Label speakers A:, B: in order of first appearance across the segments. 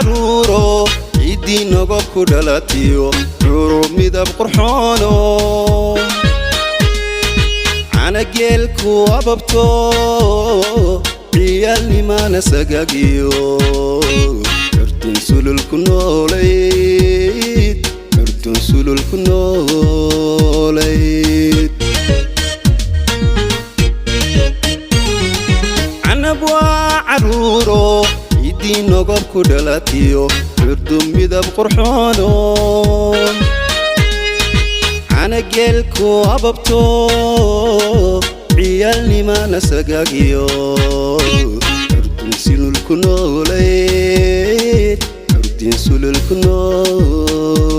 A: Caruuro ciiddii nogob ku dhalatiyo curub midab qurxoono, canageelku ababto, ciyaalnimana sagagiyo, curtun sululku noolayd, curtun sululku noolayd. Canab waa caruuro ciiddii nogob ku dhalatiyo curdun midab qurxoono, canageelku ababto, ciyaalnimana sagagiyo, curdun sululku noolayd, curdin sululku noolayd.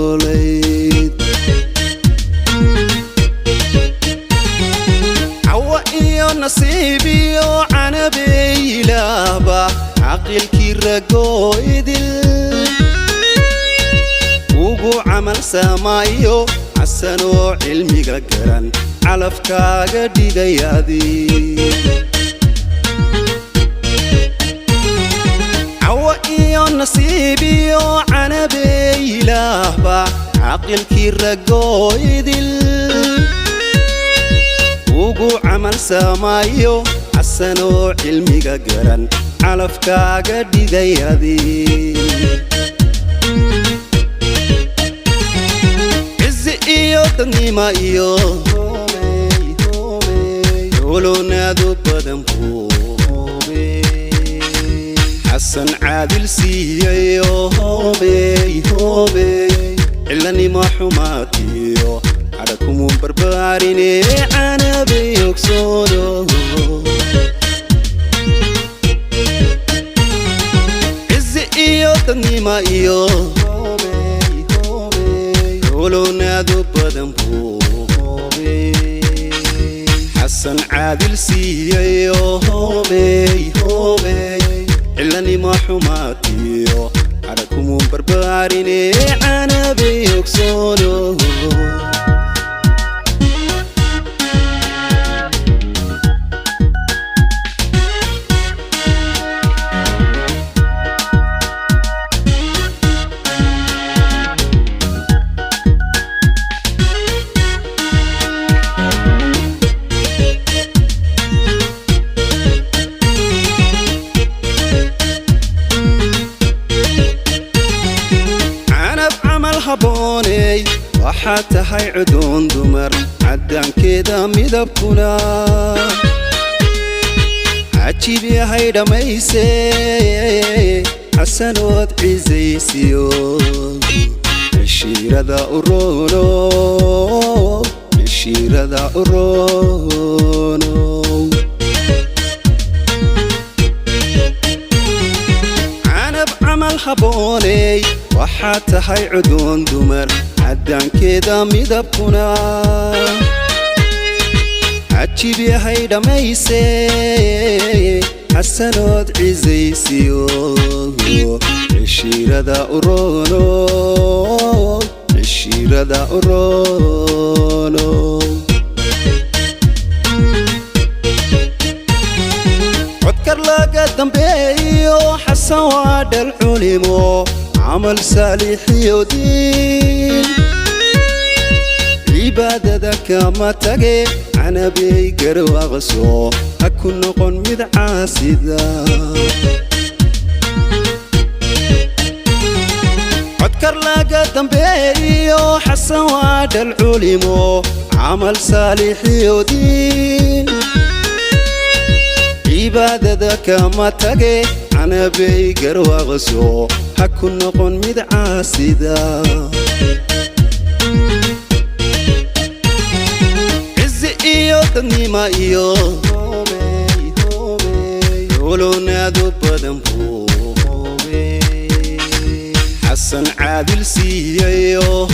A: Cawa iyo nasiibiyo canabey ilaahba caqilkii ragoo idil ugu camal samaayo, xasanoo cilmiga garan calafkaaga dhigayaadi. Cawa iyo nasiibiyo canabey ilaahba caqilkii ragoo idil ugu camal samaayo, xasanoo cilmiga garan calafkaaga dhigayadi. Cizi iyo dadnima iyo culunaadu badan buu Xasan Caadil siiyayo, cilanimo xumaatiyo cadhakumu barbaarine, canabay ogsoono. Cizi iyo dadnima iyo culunaadu badan buu Xasan Caadil siiyayo, cilanimo xumaatiyo cadhakumu barbaarine, canabay ogsoono. Canab camal habbooney, waxaad tahay cuduun dumar caddaankeeda midabkuna cajib yahay dhammayse, xasanood cisaysiyo cishiirada urono, cishiirada urono. Canab camal habbooney, waxaad tahay cuduun dumar caddaankeeda midabkuna cajib yahay dhammayse, xasanood cisaysiyo cishiirada urono, cishiirada urono. Codkar laga dambeeyo Xasan waa dhal culimo, camal saalixiyo diin cibaadada kama tage, canabey garwaaqso, ha ku noqon mid caasida. Codkar laga dambeeyo Xasan waa dhal culimo, camal saalixiyo diin cibaadada kama tage, canabey garwaaqso, ha ku noqon mid caasida. Cizi iyo dadnima iyo culunaadu badan buu Xasan Caadil siiyayo,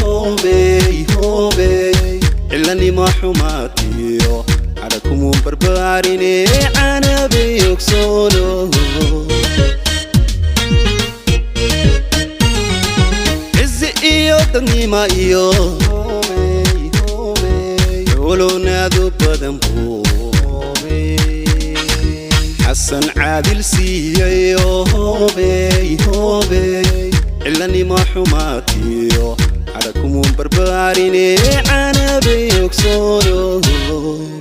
A: cilanimo xumaatiyo cadhakumu barbaarine, canabay ogsoono. Cizi iyo dadnima iyo culunaadu badan buu Xasan Caadil siiyayo, Cilanimo xumaatiyo cadha kumuu barbaarine, Canabay ogsoono.